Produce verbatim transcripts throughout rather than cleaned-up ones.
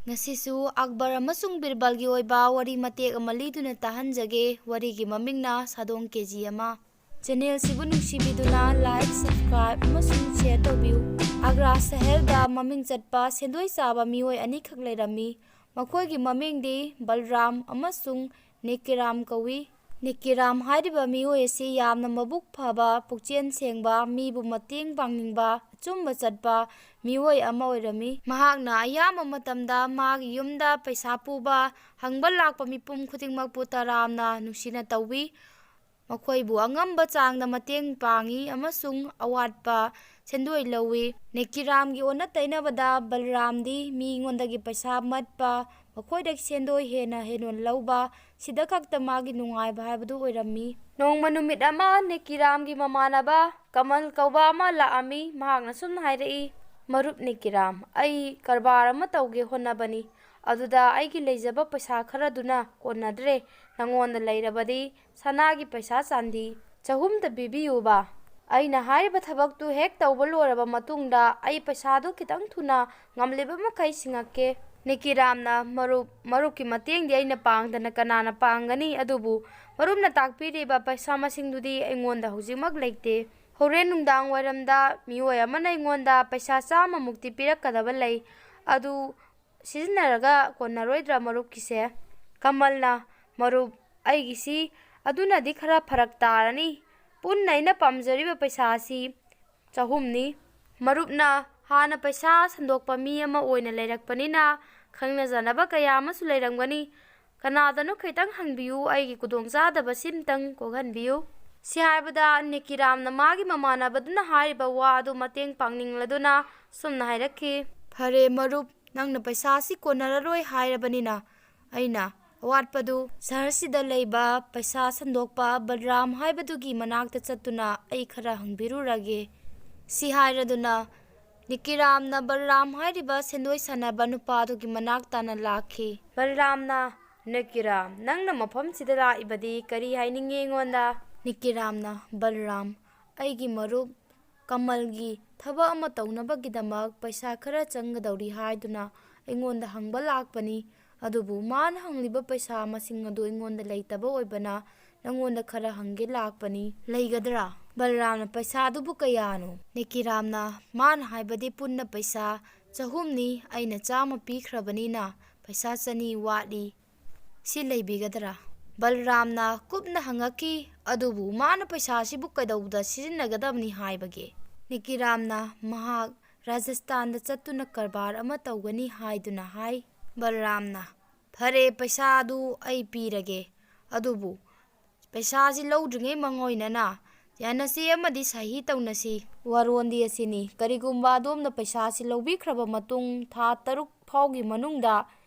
ꯉꯁꯤꯁꯨ ꯑꯛꯕꯔ ꯑꯃꯁꯨꯡ ꯕꯤꯔꯕꯜꯒꯤ ꯑꯣꯏꯕ ꯋꯥꯔꯤ ꯃꯇꯦꯛ ꯑꯃ ꯂꯤꯗꯨꯅ ꯇꯥꯍꯟꯖꯒꯦ꯫ ꯋꯥꯔꯤꯒꯤ ꯃꯃꯤꯡꯅ ꯁꯥꯗꯣꯡ ꯀꯦ ꯖꯤ ꯑꯃ꯫ ꯆꯦꯅꯦꯜꯁꯤꯕꯨ ꯅꯨꯡꯁꯤꯕꯤꯗꯨꯅ like, subscribe ꯑꯃꯁꯨꯡ share ꯇꯧꯕꯤꯌꯨ꯫ ꯑꯒ꯭ꯔꯥ ꯁꯍꯔꯗ ꯃꯃꯤꯡ ꯆꯠꯄ ꯁꯦꯟꯗꯣꯏ ꯆꯥꯕ ꯃꯤꯑꯣꯏ ꯑꯅꯤꯈꯛ ꯂꯩꯔꯝꯃꯤ꯫ ꯃꯈꯣꯏꯒꯤ ꯃꯃꯤꯡꯗꯤ ꯕꯜꯔꯥꯝ ꯑꯃꯁꯨꯡ ꯅꯤꯀꯤꯔꯥꯝ ꯀꯧꯏ꯫ ꯅꯤꯀꯤꯔꯥꯝ ꯍꯥꯏꯔꯤꯕ ꯃꯤꯑꯣꯏ ꯑꯁꯤ ꯌꯥꯝꯅ ꯃꯕꯨꯛ ꯐꯕ, ꯄꯨꯛꯆꯦꯜ ꯁꯦꯡꯕ, ꯃꯤꯕꯨ ꯃꯇꯦꯡ ꯄꯥꯡꯅꯤꯡꯕ, ꯑꯆꯨꯝꯕ ꯆꯠꯄ ꯃꯤꯑꯣꯏ ꯑꯃ ꯑꯣꯏꯔꯝꯃꯤ꯫ ꯃꯍꯥꯛꯅ ꯑꯌꯥꯝꯕ ꯃꯇꯝꯗ ꯃꯥꯒꯤ ꯌꯨꯝꯗ ꯄꯩꯁꯥ ꯄꯨꯕ, ꯍꯪꯕ ꯂꯥꯛꯄ ꯃꯤꯄꯨꯝ ꯈꯨꯗꯤꯡꯃꯛꯄꯨ ꯇꯔꯥꯝꯅ ꯅꯨꯡꯁꯤꯅ ꯇꯧꯏ꯫ ꯃꯈꯣꯏꯕꯨ ꯑꯉꯝꯕ ꯆꯥꯡꯗ ꯃꯇꯦꯡ ꯄꯥꯡꯏ ꯑꯃꯁꯨꯡ ꯑꯋꯥꯠꯄ ꯁꯦꯟꯗꯣꯏ ꯂꯧꯏ꯫ ꯅꯤꯀꯤꯔꯥꯝꯒꯤ ꯑꯣꯟꯅ ꯇꯩꯅꯕꯗ ꯕꯜꯔꯥꯝꯗꯤ ꯃꯤꯉꯣꯟꯗꯒꯤ ꯄꯩꯁꯥ ꯃꯠꯄ, ꯃꯈꯣꯏꯗꯒꯤ ꯁꯦꯟꯗꯣꯏ ꯍꯦꯟꯅ ꯍꯦꯟꯅ ꯂꯧꯕ, ꯁꯤꯗ ꯈꯛꯇ ꯃꯥꯒꯤ ꯅꯨꯡꯉꯥꯏꯕ ꯍꯥꯏꯕꯗꯨ ꯑꯣꯏꯔꯝꯃꯤ꯫ ꯅꯣꯡꯃ ꯅꯨꯃꯤꯠ ꯑꯃ ꯅꯤꯀꯤꯔꯥꯝꯒꯤ ꯃꯃꯥꯟꯅꯕ ꯀꯃꯜ ꯀꯧꯕ ꯑꯃ ꯂꯥꯛꯑꯝꯃꯤ꯫ ꯃꯍꯥꯛꯅ ꯁꯨꯝꯅ ꯍꯥꯏꯔꯛꯏ, "ꯃꯔꯨꯞ ꯅꯤꯀꯤꯔꯥꯝ, ꯑꯩ ꯀꯔꯕꯥꯔ ꯑꯃ ꯇꯧꯒꯦ ꯍꯣꯠꯅꯕꯅꯤ꯫ ꯑꯗꯨꯗ ꯑꯩꯒꯤ ꯂꯩꯖꯕ ꯄꯩꯁꯥ ꯈꯔꯗꯨꯅ ꯀꯣꯟꯅꯗ꯭ꯔꯦ꯫ ꯅꯉꯣꯟꯗ ꯂꯩꯔꯕꯗꯤ ꯁꯅꯥꯒꯤ ꯄꯩꯁꯥ ꯆꯥꯟꯗꯤ ꯆꯍꯨꯝꯇ ꯄꯤꯕꯤꯌꯨꯕ꯫ ꯑꯩꯅ ꯍꯥꯏꯔꯤꯕ ꯊꯕꯛꯇꯨ ꯍꯦꯛ ꯇꯧꯕ ꯂꯣꯏꯔꯕ ꯃꯇꯨꯡꯗ ꯑꯩ ꯄꯩꯁꯥꯗꯨ ꯈꯤꯇꯪ ꯊꯨꯅ ꯉꯝꯂꯤꯕ ꯃꯈꯩ ꯁꯤꯡꯉꯛꯀꯦ꯫" ꯅꯤꯀꯤꯔꯥꯝꯅ, "ꯃꯔꯨꯞ, ꯃꯔꯨꯞꯀꯤ ꯃꯇꯦꯡꯗꯤ ꯑꯩꯅ ꯄꯥꯡꯗꯅ ꯀꯅꯥꯅ ꯄꯥꯡꯒꯅꯤ? ꯑꯗꯨꯕꯨ ꯃꯔꯨꯞꯅ ꯇꯥꯛꯄꯤꯔꯤꯕ ꯄꯩꯁꯥ ꯃꯁꯤꯡꯗꯨꯗꯤ ꯑꯩꯉꯣꯟꯗ ꯍꯧꯖꯤꯛꯃꯛ ꯂꯩꯇꯦ꯫ ꯍꯣꯔꯦꯟ ꯅꯨꯡꯗꯥꯡ ꯋꯥꯏꯔꯝꯗ ꯃꯤꯑꯣꯏ ꯑꯃꯅ ꯑꯩꯉꯣꯟꯗ ꯄꯩꯁꯥ ꯆꯥꯝꯃꯃꯨꯛꯇꯤ ꯄꯤꯔꯛꯀꯗꯕ ꯂꯩ꯫ ꯑꯗꯨ ꯁꯤꯖꯤꯟꯅꯔꯒ ꯀꯣꯟꯅꯔꯣꯏꯗ꯭ꯔꯥ ꯃꯔꯨꯞꯀꯤꯁꯦ?" ꯀꯃꯜꯅ, "ꯃꯔꯨꯞ, ꯑꯩꯒꯤꯁꯤ ꯑꯗꯨꯅꯗꯤ ꯈꯔ ꯐꯔꯛ ꯇꯥꯔꯅꯤ꯫ ꯄꯨꯟꯅ ꯑꯩꯅ ꯄꯥꯝꯖꯔꯤꯕ ꯄꯩꯁꯥ ꯑꯁꯤ ꯆꯍꯨꯝꯅꯤ꯫ ꯃꯔꯨꯞꯅ ꯍꯥꯟꯅ ꯄꯩꯁꯥ ꯁꯟꯗꯣꯛꯄ ꯃꯤ ꯑꯃ ꯑꯣꯏꯅ ꯂꯩꯔꯛꯄꯅꯤꯅ ꯈꯪꯅꯖꯅꯕ ꯀꯌꯥ ꯑꯃꯁꯨ ꯂꯩꯔꯝꯒꯅꯤ꯫ ꯀꯅꯥꯗꯅꯣ ꯈꯤꯇꯪ ꯍꯪꯕꯤꯌꯨ, ꯑꯩꯒꯤ ꯈꯨꯗꯣꯡꯆꯥꯗꯕ ꯁꯤꯝꯇꯪ ꯀꯣꯛꯍꯟꯕꯤꯌꯨ꯫" ꯁꯤ ꯍꯥꯏꯕꯗ ꯅꯤꯀꯤꯔꯥꯝꯅ ꯃꯥꯒꯤ ꯃꯃꯥꯟꯅꯕꯗꯨꯅ ꯍꯥꯏꯔꯤꯕ ꯋꯥ ꯑꯗꯨ ꯃꯇꯦꯡ ꯄꯥꯡꯅꯤꯡꯂꯗꯨꯅ ꯁꯨꯝꯅ ꯍꯥꯏꯔꯛꯈꯤ, "ꯐꯔꯦ ꯃꯔꯨꯞ, ꯅꯪꯅ ꯄꯩꯁꯥꯁꯤ ꯀꯣꯟꯅꯔꯔꯣꯏ ꯍꯥꯏꯔꯕꯅꯤꯅ ꯑꯩꯅ ꯑꯋꯥꯠꯄꯗꯨ ꯁꯍꯔꯁꯤꯗ ꯂꯩꯕ ꯄꯩꯁꯥ ꯁꯟꯗꯣꯛꯄ ꯕꯜꯔꯥꯝ ꯍꯥꯏꯕꯗꯨꯒꯤ ꯃꯅꯥꯛꯇ ꯆꯠꯇꯨꯅ ꯑꯩ ꯈꯔ ꯍꯪꯕꯤꯔꯨꯔꯒꯦ꯫" ꯁꯤ ꯍꯥꯏꯔꯗꯨꯅ ꯅꯤꯀꯤꯔꯥꯝꯅ ꯕꯜꯔꯥꯝ ꯍꯥꯏꯔꯤꯕ ꯁꯦꯟꯗꯣꯏ ꯁꯥꯟꯅꯕ ꯅꯨꯄꯥꯗꯨꯒꯤ ꯃꯅꯥꯛ ꯇꯥꯅ ꯂꯥꯛꯈꯤ꯫ ꯕꯜꯔꯥꯝꯅ, "ꯅꯤꯀꯤꯔꯥꯝ, ꯅꯪꯅ ꯃꯐꯝꯁꯤꯗ ꯂꯥꯛꯏꯕꯗꯤ ꯀꯔꯤ ꯍꯥꯏꯅꯤꯡꯉꯤ ꯑꯩꯉꯣꯟꯗ?" ꯅꯤꯀꯤꯔꯥꯝꯅ, "ꯕꯜꯔꯥꯝ, ꯑꯩꯒꯤ ꯃꯔꯨꯞ ꯀꯃꯜꯒꯤ ꯊꯕꯛ ꯑꯃ ꯇꯧꯅꯕꯒꯤꯗꯃꯛ ꯄꯩꯁꯥ ꯈꯔ ꯆꯪꯒꯗꯧꯔꯤ ꯍꯥꯏꯗꯨꯅ ꯑꯩꯉꯣꯟꯗ ꯍꯪꯕ ꯂꯥꯛꯄꯅꯤ꯫ ꯑꯗꯨꯕꯨ ꯃꯥꯅ ꯍꯪꯂꯤꯕ ꯄꯩꯁꯥ ꯃꯁꯤꯡ ꯑꯗꯨ ꯑꯩꯉꯣꯟꯗ ꯂꯩꯇꯕ ꯑꯣꯏꯕꯅ ꯅꯪꯉꯣꯟꯗ ꯈꯔ ꯍꯪꯒꯦ ꯂꯥꯛꯄꯅꯤ꯫ ꯂꯩꯒꯗ꯭ꯔꯥ?" ꯕꯂꯔꯥꯝꯅ, "ꯄꯩꯁꯥꯗꯨꯕꯨ ꯀꯌꯥꯅꯣ?" ꯅꯤꯀꯤꯔꯥꯝꯅ, "ꯃꯥꯅ ꯍꯥꯏꯕꯗꯤ ꯄꯨꯟꯅ ꯄꯩꯁꯥ ꯆꯍꯨꯝꯅꯤ, ꯑꯩꯅ ꯆꯥꯝꯃ ꯄꯤꯈ꯭ꯔꯕꯅꯤꯅ ꯄꯩꯁꯥ ꯆꯅꯤ ꯋꯥꯠꯂꯤ꯫ ꯁꯤ ꯂꯩꯕꯤꯒꯗ꯭ꯔꯥ?" ꯕꯂꯔꯥꯝꯅ ꯀꯨꯞꯅ ꯍꯪꯉꯛꯈꯤ, "ꯑꯗꯨꯕꯨ ꯃꯥꯅ ꯄꯩꯁꯥꯁꯤꯕꯨ ꯀꯩꯗꯧꯕꯗ ꯁꯤꯖꯤꯟꯅꯒꯗꯕꯅꯤ ꯍꯥꯏꯕꯒꯦ?" ꯅꯤꯀꯤꯔꯥꯝꯅ, "ꯃꯍꯥꯛ ꯔꯥꯖꯁꯊꯥꯟꯗ ꯆꯠꯇꯨꯅ ꯀꯔꯕꯥꯔ ꯑꯃ ꯇꯧꯒꯅꯤ ꯍꯥꯏꯗꯨꯅ ꯍꯥꯏ꯫" ꯕꯂꯔꯥꯝꯅ, "ꯐꯔꯦ, ꯄꯩꯁꯥꯗꯨ ꯑꯩ ꯄꯤꯔꯒꯦ, ꯑꯗꯨꯕꯨ ꯄꯩꯁꯥꯁꯤ ꯂꯧꯗ꯭ꯔꯤꯉꯩ ꯃꯥꯡꯑꯣꯏꯅꯅ ꯌꯥꯅꯁꯤ ꯑꯃꯗꯤ ꯁꯍꯤ ꯇꯧꯅꯁꯤ꯫ ꯋꯥꯔꯣꯟꯗꯤ ꯑꯁꯤꯅꯤ, ꯀꯔꯤꯒꯨꯝꯕ ꯑꯗꯣꯝꯅ ꯄꯩꯁꯥꯁꯤ ꯂꯧꯕꯤꯈ꯭ꯔꯕ ꯃꯇꯨꯡ ꯊꯥ ꯇꯔꯨꯛ ꯐꯥꯎꯒꯤ ꯃꯅꯨꯡꯗ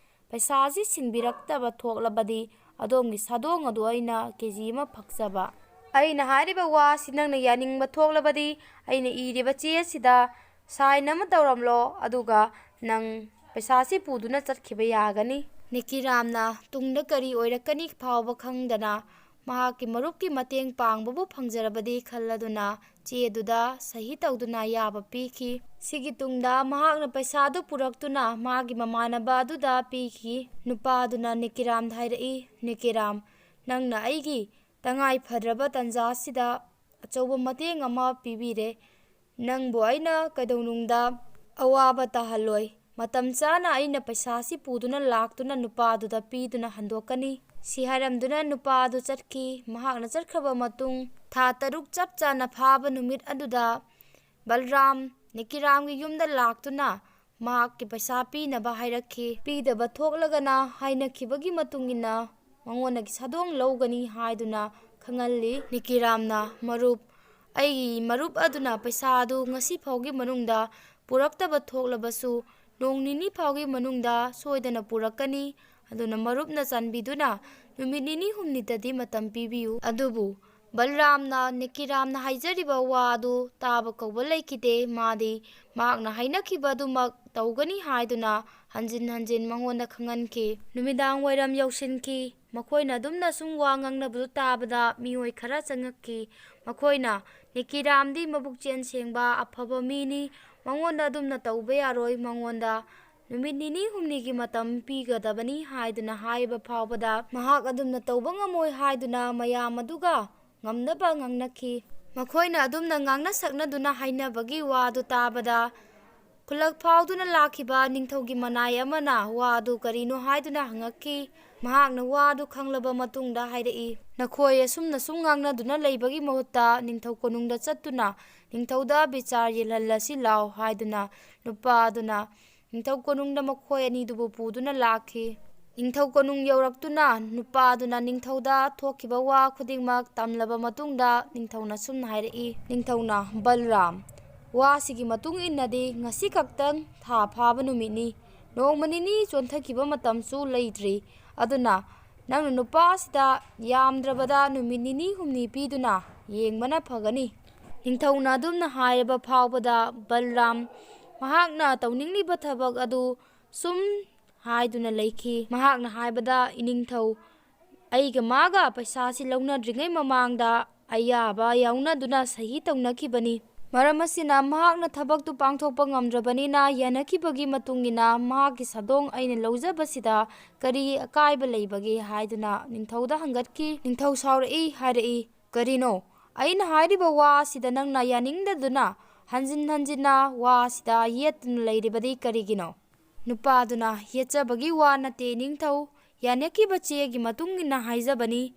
ꯄꯩꯁꯥꯁꯤ ꯁꯤꯟꯕꯤꯔꯛꯇꯕ ꯊꯣꯛꯂꯕꯗꯤ ꯑꯗꯣꯝꯒꯤ ꯁꯥꯗꯣꯡ ꯑꯗꯨ ꯑꯩꯅ ꯀꯦ ꯖꯤ ꯑꯃ ꯐꯛꯆꯕ꯫ ꯑꯩꯅ ꯍꯥꯏꯔꯤꯕ ꯋꯥꯁꯤ ꯅꯪꯅ ꯌꯥꯅꯤꯡꯕ ꯊꯣꯛꯂꯕꯗꯤ ꯑꯩꯅ ꯏꯔꯤꯕ ꯆꯦ ꯑꯁꯤꯗ ꯁꯥꯏꯟ ꯑꯃ ꯇꯧꯔꯝꯂꯣ, ꯑꯗꯨꯒ ꯅꯪ ꯄꯩꯁꯥꯁꯤ ꯄꯨꯗꯨꯅ ꯆꯠꯈꯤꯕ ꯌꯥꯒꯅꯤ꯫" ꯅꯤꯀꯤꯔꯥꯝꯅ ꯇꯨꯡꯗ ꯀꯔꯤ ꯑꯣꯏꯔꯛꯀꯅꯤ ꯐꯥꯎꯕ ꯈꯪꯗꯅ ꯃꯍꯥꯛꯀꯤ ꯃꯔꯨꯞꯀꯤ ꯃꯇꯦꯡ ꯄꯥꯡꯕꯕꯨ ꯐꯪꯖꯔꯕꯗꯤ ꯈꯜꯂꯗꯨꯅ ꯆꯦꯗꯨꯗ ꯁꯍꯤ ꯇꯧꯗꯨꯅ ꯌꯥꯕ ꯄꯤꯈꯤ꯫ ꯁꯤꯒꯤ ꯇꯨꯡꯗ ꯃꯍꯥꯛꯅ ꯄꯩꯁꯥꯗꯨ ꯄꯨꯔꯛꯇꯨꯅ ꯃꯥꯒꯤ ꯃꯃꯥꯟꯅꯕ ꯑꯗꯨꯗ ꯄꯤꯈꯤ꯫ ꯅꯨꯄꯥꯗꯨꯅ ꯅꯤꯀꯤꯔꯥꯝꯗ ꯍꯥꯏꯔꯛꯏ, "ꯅꯤꯀꯤꯔꯥꯝ, ꯅꯪꯅ ꯑꯩꯒꯤ ꯇꯉꯥꯏ ꯐꯗ꯭ꯔꯕ ꯇꯥꯟꯖꯥꯁꯤꯗ ꯑꯆꯧꯕ ꯃꯇꯦꯡ ꯑꯃ ꯄꯤꯕꯤꯔꯦ꯫ ꯅꯪꯕꯨ ꯑꯩꯅ ꯀꯩꯗꯧꯅꯨꯡꯗ ꯑꯋꯥꯕ ꯇꯥꯍꯜꯂꯣꯏ꯫ ꯃꯇꯝ ꯆꯥꯅ ꯑꯩꯅ ꯄꯩꯁꯥꯁꯤ ꯄꯨꯗꯨꯅ ꯂꯥꯛꯇꯨꯅ ꯅꯨꯄꯥꯗꯨꯗ ꯄꯤꯗꯨꯅ ꯍꯟꯗꯣꯛꯀꯅꯤ꯫" ꯁꯤ ꯍꯥꯏꯔꯝꯗꯨꯅ ꯅꯨꯄꯥ ꯑꯗꯨ ꯆꯠꯈꯤ꯫ ꯃꯍꯥꯛꯅ ꯆꯠꯈ꯭ꯔꯕ ꯃꯇꯨꯡ ꯊꯥ ꯇꯔꯨꯛ ꯆꯞ ꯆꯥꯅ ꯐꯥꯕ ꯅꯨꯃꯤꯠ ꯑꯗꯨꯗ ꯕꯜꯔꯥꯝ ꯅꯤꯀꯤꯔꯥꯝꯒꯤ ꯌꯨꯝꯗ ꯂꯥꯛꯇꯨꯅ ꯃꯍꯥꯛꯀꯤ ꯄꯩꯁꯥ ꯄꯤꯅꯕ ꯍꯥꯏꯔꯛꯈꯤ꯫ ꯄꯤꯗꯕ ꯊꯣꯛꯂꯒꯅ ꯍꯥꯏꯅꯈꯤꯕꯒꯤ ꯃꯇꯨꯡ ꯏꯟꯅ ꯃꯉꯣꯟꯗꯒꯤ ꯁꯥꯗꯣꯡ ꯂꯧꯒꯅꯤ ꯍꯥꯏꯗꯨꯅ ꯈꯪꯍꯜꯂꯤ꯫ ꯅꯤꯀꯤꯔꯥꯝꯅ, "ꯃꯔꯨꯞ, ꯑꯩꯒꯤ ꯃꯔꯨꯞ ꯑꯗꯨꯅ ꯄꯩꯁꯥ ꯑꯗꯨ ꯉꯁꯤ ꯐꯥꯎꯒꯤ ꯃꯅꯨꯡꯗ ꯄꯨꯔꯛꯇꯕ ꯊꯣꯛꯂꯕꯁꯨ, ꯅꯣꯡ ꯅꯤꯅꯤ ꯐꯥꯎꯒꯤ ꯃꯅꯨꯡꯗ ꯁꯣꯏꯗꯅ ꯄꯨꯔꯛꯀꯅꯤ꯫ ꯑꯗꯨꯅ ꯃꯔꯨꯞꯅ ꯆꯥꯟꯕꯤꯗꯨꯅ ꯅꯨꯃꯤꯠ ꯅꯤꯅꯤ ꯍꯨꯝꯅꯤꯇꯗꯤ ꯃꯇꯝ ꯄꯤꯕꯤꯌꯨ꯫" ꯑꯗꯨꯕꯨ ꯕꯜꯔꯥꯝꯅ ꯅꯤꯀꯤꯔꯥꯝꯅ ꯍꯥꯏꯖꯔꯤꯕ ꯋꯥ ꯑꯗꯨ ꯇꯥꯕ ꯀꯧꯕ ꯂꯩꯈꯤꯗꯦ꯫ ꯃꯥꯗꯤ ꯃꯍꯥꯛꯅ ꯍꯥꯏꯅꯈꯤꯕ ꯑꯗꯨꯃꯛ ꯇꯧꯒꯅꯤ ꯍꯥꯏꯗꯨꯅ ꯍꯟꯖꯤꯟ ꯍꯟꯖꯤꯟ ꯃꯉꯣꯟꯗ ꯈꯪꯍꯟꯈꯤ꯫ ꯅꯨꯃꯤꯗꯥꯡ ꯋꯥꯏꯔꯝ ꯌꯧꯁꯤꯟꯈꯤ꯫ ꯃꯈꯣꯏꯅ ꯑꯗꯨꯝꯅ ꯁꯨꯝ ꯋꯥ ꯉꯥꯡꯅꯕꯗꯨ ꯇꯥꯕꯗ ꯃꯤꯑꯣꯏ ꯈꯔ ꯆꯪꯉꯛꯈꯤ꯫ ꯃꯈꯣꯏꯅ, "ꯅꯤꯀꯤꯔꯥꯝꯗꯤ ꯃꯕꯨꯛꯆꯦꯜ ꯁꯦꯡꯕ ꯑꯐꯕ ꯃꯤꯅꯤ, ꯃꯉꯣꯟꯗ ꯑꯗꯨꯝꯅ ꯇꯧꯕ ꯌꯥꯔꯣꯏ, ꯃꯉꯣꯟꯗ ꯅꯨꯃꯤꯠ ꯅꯤꯅꯤ ꯍꯨꯝꯅꯤꯒꯤ ꯃꯇꯝ ꯄꯤꯒꯗꯕꯅꯤ ꯍꯥꯏꯗꯨꯅ ꯍꯥꯏꯕ ꯐꯥꯎꯕꯗ ꯃꯍꯥꯛ ꯑꯗꯨꯝꯅ ꯇꯧꯕ ꯉꯝꯃꯣꯏ ꯍꯥꯏꯗꯨꯅ ꯃꯌꯥꯝ ꯑꯗꯨꯒ ꯉꯝꯅꯕ ꯉꯥꯡꯅꯈꯤ꯫ ꯃꯈꯣꯏꯅ ꯑꯗꯨꯝꯅ ꯉꯥꯡꯅ ꯁꯛꯅꯗꯨꯅ ꯍꯥꯏꯅꯕꯒꯤ ꯋꯥꯗꯨ ꯇꯥꯕꯗ ꯈꯨꯜꯂꯛ ꯐꯥꯎꯗꯨꯅ ꯂꯥꯛꯈꯤꯕ ꯅꯤꯡꯊꯧꯒꯤ ꯃꯅꯥꯏ ꯑꯃꯅ ꯋꯥ ꯑꯗꯨ ꯀꯔꯤꯅꯣ ꯍꯥꯏꯗꯨꯅ ꯍꯪꯉꯛꯈꯤ꯫ ꯃꯍꯥꯛꯅ ꯋꯥ ꯑꯗꯨ ꯈꯪꯂꯕ ꯃꯇꯨꯡꯗ ꯍꯥꯏꯔꯛꯏ, "ꯅꯈꯣꯏ ꯑꯁꯨꯝꯅ ꯁꯨꯝ ꯉꯥꯡꯅꯗꯨꯅ ꯂꯩꯕꯒꯤ ꯃꯍꯨꯠꯇ ꯅꯤꯡꯊꯧ ꯀꯣꯅꯨꯡꯗ ꯆꯠꯇꯨꯅ ꯅꯤꯡꯊꯧꯗ ꯕꯤꯆꯥꯔ ꯌꯦꯜꯍꯜꯂꯁꯤ ꯂꯥꯎ" ꯍꯥꯏꯗꯨꯅ ꯅꯨꯄꯥ ꯑꯗꯨꯅ ꯅꯤꯡꯊꯧ ꯀꯣꯅꯨꯡꯗ ꯃꯈꯣꯏ ꯑꯅꯤꯗꯨꯕꯨ ꯄꯨꯗꯨꯅ ꯂꯥꯛꯈꯤ꯫ ꯅꯤꯡꯊꯧ ꯀꯣꯅꯨꯡ ꯌꯧꯔꯛꯇꯨꯅ ꯅꯨꯄꯥ ꯑꯗꯨꯅ ꯅꯤꯡꯊꯧꯗ ꯊꯣꯛꯈꯤꯕ ꯋꯥ ꯈꯨꯗꯤꯡꯃꯛ ꯇꯝꯂꯕ ꯃꯇꯨꯡꯗ ꯅꯤꯡꯊꯧꯅ ꯁꯨꯝꯅ ꯍꯥꯏꯔꯛꯏ, "ꯅꯤꯡꯊꯧꯅ ꯕꯜꯔꯥꯝ, ꯋꯥꯁꯤꯒꯤ ꯃꯇꯨꯡ ꯏꯟꯅꯗꯤ ꯉꯁꯤ ꯈꯛꯇꯪ ꯊꯥ ꯐꯥꯕ ꯅꯨꯃꯤꯠꯅꯤ꯫ ꯅꯣꯡꯃ ꯅꯤꯅꯤ ꯆꯣꯟꯊꯈꯤꯕ ꯃꯇꯝꯁꯨ ꯂꯩꯇ꯭ꯔꯤ꯫ ꯑꯗꯨꯅ ꯅꯪꯅ ꯅꯨꯄꯥꯁꯤꯗ ꯌꯥꯝꯗ꯭ꯔꯕꯗ ꯅꯨꯃꯤꯠ ꯅꯤꯅꯤ ꯍꯨꯝꯅꯤ ꯄꯤꯗꯨꯅ ꯌꯦꯡꯕꯅ ꯐꯒꯅꯤ"꯫ ꯅꯤꯡꯊꯧꯅ ꯑꯗꯨꯝꯅ ꯍꯥꯏꯔꯕ ꯐꯥꯎꯕꯗ ꯕꯜꯔꯥꯝ ꯃꯍꯥꯛꯅ ꯇꯧꯅꯤꯡꯂꯤꯕ ꯊꯕꯛ ꯑꯗꯨ ꯁꯨꯝ ꯍꯥꯏꯗꯨꯅ ꯂꯩꯈꯤ꯫ ꯃꯍꯥꯛꯅ ꯍꯥꯏꯕꯗ, "ꯏꯅꯤꯡꯊꯧ, ꯑꯩꯒ ꯃꯥꯒ ꯄꯩꯁꯥꯁꯤ ꯂꯧꯅꯗ꯭ꯔꯤꯉꯩ ꯃꯃꯥꯡꯗ ꯑꯌꯥꯕ ꯌꯥꯎꯅꯗꯨꯅ ꯁꯍꯤ ꯇꯧꯅꯈꯤꯕꯅꯤ꯫ ꯃꯔꯝ ꯑꯁꯤꯅ ꯃꯍꯥꯛꯅ ꯊꯕꯛꯇꯨ ꯄꯥꯡꯊꯣꯛꯄ ꯉꯝꯗ꯭ꯔꯕꯅꯤꯅ ꯌꯥꯅꯈꯤꯕꯒꯤ ꯃꯇꯨꯡ ꯏꯟꯅ ꯃꯍꯥꯛꯀꯤ ꯁꯥꯗꯣꯡ ꯑꯩꯅ ꯂꯧꯖꯕꯁꯤꯗ ꯀꯔꯤ ꯑꯀꯥꯏꯕ ꯂꯩꯕꯒꯦ?" ꯍꯥꯏꯗꯨꯅ ꯅꯤꯡꯊꯧꯗ ꯍꯪꯒꯠꯈꯤ꯫ ꯅꯤꯡꯊꯧ ꯁꯥꯎꯔꯛꯏ, ꯍꯥꯏꯔꯛꯏ, "ꯀꯔꯤꯅꯣ? ꯑꯩꯅ ꯍꯥꯏꯔꯤꯕ ꯋꯥ ꯑꯁꯤꯗ ꯅꯪꯅ ꯌꯥꯅꯤꯡꯗꯗꯨꯅ ꯍꯟꯖꯤꯟ ꯍꯟꯖꯤꯟꯅ ꯋꯥ ꯑꯁꯤꯗ ꯌꯦꯠꯇꯨꯅ ꯂꯩꯔꯤꯕꯗꯤ ꯀꯔꯤꯒꯤꯅꯣ?" ꯅꯨꯄꯥꯗꯨꯅ, "ꯌꯦꯠꯆꯕꯒꯤ ꯋꯥ ꯅꯠꯇꯦ, ꯅꯤꯡꯊꯧ꯫ ꯌꯥꯅꯈꯤꯕ ꯆꯦꯒꯤ ꯃꯇꯨꯡ ꯏꯟꯅ ꯍꯥꯏꯖꯕꯅꯤ꯫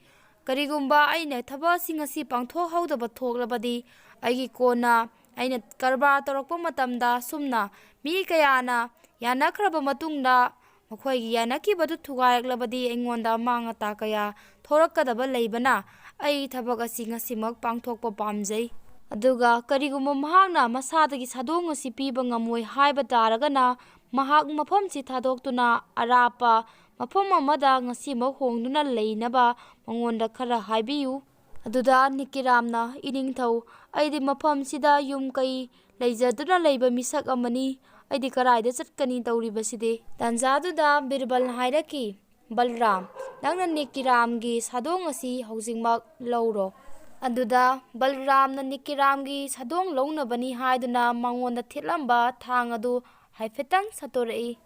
ꯀꯔꯤꯒꯨꯝꯕ ꯑꯩꯅ ꯊꯕꯛ ꯑꯁꯤ ꯉꯁꯤ ꯄꯥꯡꯊꯣꯛꯍꯧꯗꯕ ꯊꯣꯛꯂꯕꯗꯤ, ꯑꯩꯒꯤ ꯀꯣꯟꯅ ꯑꯩꯅ ꯀꯔꯕꯥꯔ ꯇꯧꯔꯛꯄ ꯃꯇꯝꯗ ꯁꯨꯝꯅ ꯃꯤ ꯀꯌꯥꯅ ꯌꯥꯅꯈ꯭ꯔꯕ ꯃꯇꯨꯡꯗ ꯃꯈꯣꯏꯒꯤ ꯌꯥꯅꯈꯤꯕꯗꯨ ꯊꯨꯒꯥꯏꯔꯛꯂꯕꯗꯤ ꯑꯩꯉꯣꯟꯗ ꯑꯃꯥꯡ ꯑꯇꯥ ꯀꯌꯥ ꯊꯣꯔꯛꯀꯗꯕ ꯂꯩꯕꯅ ꯑꯩ ꯊꯕꯛ ꯑꯁꯤ ꯉꯁꯤꯃꯛ ꯄꯥꯡꯊꯣꯛꯄ ꯄꯥꯝꯖꯩ꯫ ꯑꯗꯨꯒ ꯀꯔꯤꯒꯨꯝꯕ ꯃꯍꯥꯛꯅ ꯃꯁꯥꯗꯒꯤ ꯁꯥꯗꯣꯡ ꯑꯁꯤ ꯄꯤꯕ ꯉꯝꯃꯣꯏ ꯍꯥꯏꯕ ꯇꯥꯔꯒꯅ ꯃꯍꯥꯛ ꯃꯐꯝꯁꯤ ꯊꯥꯗꯣꯛꯇꯨꯅ ꯑꯔꯥꯞꯄ ꯃꯐꯝ ꯑꯃꯗ ꯉꯁꯤꯃꯛ ꯍꯣꯡꯗꯨꯅ ꯂꯩꯅꯕ ꯃꯉꯣꯟꯗ ꯈꯔ ꯍꯥꯏꯕꯤꯌꯨ"꯫ ꯑꯗꯨꯗ ꯅꯤꯀꯤꯔꯥꯝꯅ, "ꯏꯅꯤꯡꯊꯧ, ꯑꯩꯗꯤ ꯃꯐꯝꯁꯤꯗ ꯌꯨꯝ ꯀꯩ ꯂꯩꯖꯗꯨꯅ ꯂꯩꯕ ꯃꯤꯁꯛ ꯑꯃꯅꯤ꯫ ꯑꯩꯗꯤ ꯀꯔꯥꯏꯗ ꯆꯠꯀꯅꯤ ꯇꯧꯔꯤꯕꯁꯤꯗꯤ?" ꯇꯥꯟꯖꯥꯗꯨꯗ ꯕꯤꯔꯕꯜꯅ ꯍꯥꯏꯔꯛꯈꯤ, "ꯕꯜꯔꯥꯝ, ꯅꯪꯅ ꯅꯤꯀꯤꯔꯥꯝꯒꯤ ꯁꯥꯗꯣꯡ ꯑꯁꯤ ꯍꯧꯖꯤꯛꯃꯛ ꯂꯧꯔꯣ"꯫ ꯑꯗꯨꯗ ꯕꯜꯔꯥꯝꯅ ꯅꯤꯀꯤꯔꯥꯝꯒꯤ ꯁꯥꯗꯣꯡ ꯂꯧꯅꯕꯅꯤ ꯍꯥꯏꯗꯨꯅ ꯃꯉꯣꯟꯗ ꯊꯦꯠꯂꯝꯕ ꯊꯥꯡ ꯑꯗꯨ ꯍꯥꯏꯐꯦꯠꯇꯪ ꯁꯠꯇꯣꯔꯛꯏ꯫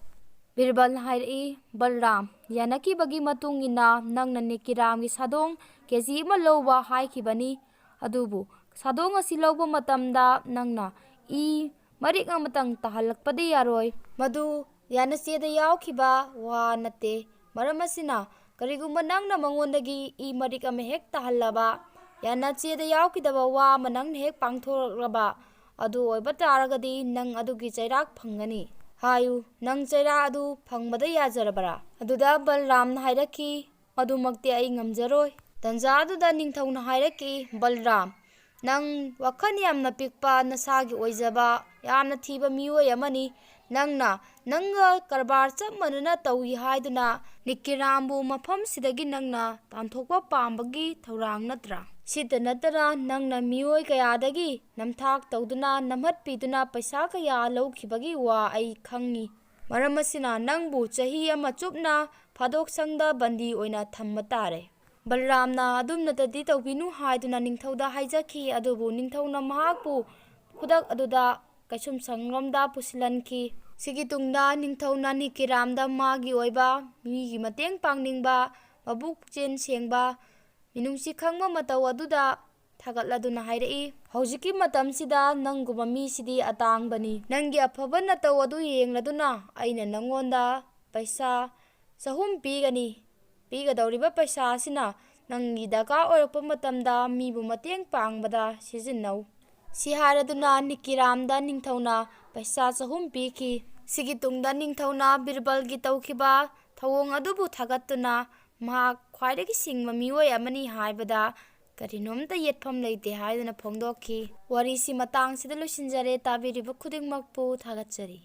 ꯕꯤꯔꯕꯜꯅ ꯍꯥꯏꯔꯛꯏ, "ꯕꯜꯔꯥꯝ, ꯌꯥꯅꯈꯤꯕꯒꯤ ꯃꯇꯨꯡ ꯏꯟꯅ ꯅꯪꯅ ꯅꯤꯀꯤꯔꯥꯝꯒꯤ ꯁꯥꯗꯣꯡ ꯀꯦ ꯖꯤ ꯑꯃ ꯂꯧꯕ ꯍꯥꯏꯈꯤꯕꯅꯤ꯫ ꯑꯗꯨꯕꯨ ꯁꯥꯗꯣꯡ ꯑꯁꯤ ꯂꯧꯕ ꯃꯇꯝꯗ ꯅꯪꯅ ꯏ ꯃꯔꯤꯛ ꯑꯃꯇꯪ ꯇꯥꯍꯜꯂꯛꯄꯗꯤ ꯌꯥꯔꯣꯏ꯫ ꯃꯗꯨ ꯌꯥꯅꯆꯦꯗ ꯌꯥꯎꯈꯤꯕ ꯋꯥ ꯅꯠꯇꯦ꯫ ꯃꯔꯝ ꯑꯁꯤꯅ, ꯀꯔꯤꯒꯨꯝꯕ ꯅꯪꯅ ꯃꯉꯣꯟꯗꯒꯤ ꯏ ꯃꯔꯤꯛ ꯑꯃ ꯍꯦꯛ ꯇꯥꯍꯜꯂꯕ, ꯌꯥꯅꯆꯦꯗ ꯌꯥꯎꯈꯤꯗꯕ ꯋꯥ ꯑꯃ ꯅꯪꯅ ꯍꯦꯛ ꯄꯥꯡꯊꯣꯔꯛꯂꯕ, ꯑꯗꯨ ꯑꯣꯏꯕ ꯇꯥꯔꯒꯗꯤ ꯅꯪ ꯑꯗꯨꯒꯤ ꯆꯩꯔꯥꯛ ꯐꯪꯒꯅꯤ꯫ ꯍꯥꯏꯌꯨ, ꯅꯪ ꯆꯩꯔꯥꯛ ꯑꯗꯨ ꯐꯪꯕꯗ ꯌꯥꯖꯔꯕꯔꯥ?" ꯑꯗꯨꯗ ꯕꯜꯔꯥꯝꯅ ꯍꯥꯏꯔꯛꯈꯤ, "ꯑꯗꯨꯃꯛꯇꯤ ꯑꯩ ꯉꯝꯖꯔꯣꯏ꯫" ꯇꯟꯖꯥ ꯑꯗꯨꯗ ꯅꯤꯡꯊꯧꯅ ꯍꯥꯏꯔꯛꯈꯤ, "ꯕꯜꯔꯥꯝ, ꯅꯪ ꯋꯥꯈꯜ ꯌꯥꯝꯅ ꯄꯤꯛꯄ, ꯅꯁꯥꯒꯤ ꯑꯣꯏꯖꯕ ꯌꯥꯝꯅ ꯊꯤꯕ ꯃꯤꯑꯣꯏ ꯑꯃꯅꯤ꯫ ꯅꯪꯅ ꯅꯪꯒ ꯀꯔꯕꯥꯔ ꯆꯞ ꯃꯥꯟꯅꯅ ꯇꯧꯏ ꯍꯥꯏꯗꯨꯅ ꯅꯤꯀꯤꯔꯥꯝꯕꯨ ꯃꯐꯝꯁꯤꯗꯒꯤ ꯅꯪꯅ ꯇꯥꯟꯊꯣꯛꯄ ꯄꯥꯝꯕꯒꯤ ꯊꯧꯔꯥꯡ ꯅꯠꯇ꯭ꯔꯥ? ꯁꯤꯇ ꯅꯠꯇꯅ ꯅꯪꯅ ꯃꯤꯑꯣꯏ ꯀꯌꯥꯗꯒꯤ ꯅꯝꯊꯥꯛ ꯇꯧꯗꯨꯅ, ꯅꯝꯍꯠꯄꯤꯗꯨꯅ ꯄꯩꯁꯥ ꯀꯌꯥ ꯂꯧꯈꯤꯕꯒꯤ ꯋꯥ ꯑꯩ ꯈꯪꯉꯤ꯫ ꯃꯔꯝ ꯑꯁꯤꯅ ꯅꯪꯕꯨ ꯆꯍꯤ ꯑꯃ ꯆꯨꯞꯅ ꯐꯥꯗꯣꯛꯁꯪꯗ ꯕꯟꯗꯤ ꯑꯣꯏꯅ ꯊꯝꯕ ꯇꯥꯔꯦ꯫" ꯕꯜꯔꯥꯝꯅ ꯑꯗꯨꯝꯅꯇꯗꯤ ꯇꯧꯕꯤꯅꯨ ꯍꯥꯏꯗꯨꯅ ꯅꯤꯡꯊꯧꯗ ꯍꯥꯏꯖꯈꯤ꯫ ꯑꯗꯨꯕꯨ ꯅꯤꯡꯊꯧꯅ ꯃꯍꯥꯛꯄꯨ ꯈꯨꯗꯛ ꯑꯗꯨꯗ ꯀꯩꯁꯨꯝꯁꯪꯂꯣꯝꯗ ꯄꯨꯁꯤꯜꯍꯟꯈꯤ꯫ ꯁꯤꯒꯤ ꯇꯨꯡꯗ ꯅꯤꯡꯊꯧꯅ ꯅꯤꯀꯤꯔꯥꯝꯗ ꯃꯥꯒꯤ ꯑꯣꯏꯕ ꯃꯤꯒꯤ ꯃꯇꯦꯡ ꯄꯥꯡꯅꯤꯡꯕ, ꯃꯕꯨꯛ ꯄꯨꯛꯆꯦꯜ ꯁꯦꯡꯕ, ꯃꯤꯅꯨꯡꯁꯤ ꯈꯪꯕ ꯃꯇꯧ ꯑꯗꯨꯗ ꯊꯥꯒꯠꯂꯗꯨꯅ ꯍꯥꯏꯔꯛꯏ, "ꯍꯧꯖꯤꯛꯀꯤ ꯃꯇꯝꯁꯤꯗ ꯅꯪꯒꯨꯝꯕ ꯃꯤꯁꯤꯗꯤ ꯑꯇꯥꯡꯕꯅꯤ꯫ ꯅꯪꯒꯤ ꯑꯐꯕ ꯅꯇꯧ ꯑꯗꯨ ꯌꯦꯡꯂꯗꯨꯅ ꯑꯩꯅ ꯅꯪꯉꯣꯟꯗ ꯄꯩꯁꯥ ꯆꯍꯨꯝ ꯄꯤꯒꯅꯤ꯫ ꯄꯤꯒꯗꯧꯔꯤꯕ ꯄꯩꯁꯥ ꯑꯁꯤꯅ ꯅꯪꯒꯤ ꯗꯔꯀꯥꯔ ꯑꯣꯏꯔꯛꯄ ꯃꯇꯝꯗ ꯃꯤꯕꯨ ꯃꯇꯦꯡ ꯄꯥꯡꯕꯗ ꯁꯤꯖꯤꯟꯅꯧ꯫" ꯁꯤ ꯍꯥꯏꯔꯗꯨꯅ ꯅꯤꯀꯤꯔꯥꯝꯗ ꯅꯤꯡꯊꯧꯅ ꯄꯩꯁꯥ ꯆꯍꯨꯝ ꯄꯤꯈꯤ꯫ ꯁꯤꯒꯤ ꯇꯨꯡꯗ ꯅꯤꯡꯊꯧꯅ ꯕꯤꯔꯕꯜꯒꯤ ꯇꯧꯈꯤꯕ ꯊꯧꯑꯣꯡ ꯑꯗꯨꯕꯨ ꯊꯥꯒꯠꯇꯨꯅ ꯃꯍꯥꯛ ꯈ꯭ꯋꯥꯏꯗꯒꯤ ꯁꯤꯡꯕ ꯃꯤꯑꯣꯏ ꯑꯃꯅꯤ ꯍꯥꯏꯕꯗ ꯀꯔꯤꯅꯣꯝꯇ ꯌꯦꯠꯐꯝ ꯂꯩꯇꯦ ꯍꯥꯏꯗꯨꯅ ꯐꯣꯡꯗꯣꯛꯈꯤ꯫ ꯋꯥꯔꯤꯁꯤ ꯃꯇꯥꯡꯁꯤꯗ ꯂꯣꯏꯁꯤꯟꯖꯔꯦ꯫ ꯇꯥꯕꯤꯔꯤꯕ ꯈꯨꯗꯤꯡꯃꯛꯄꯨ ꯊꯥꯒꯠꯆꯔꯤ꯫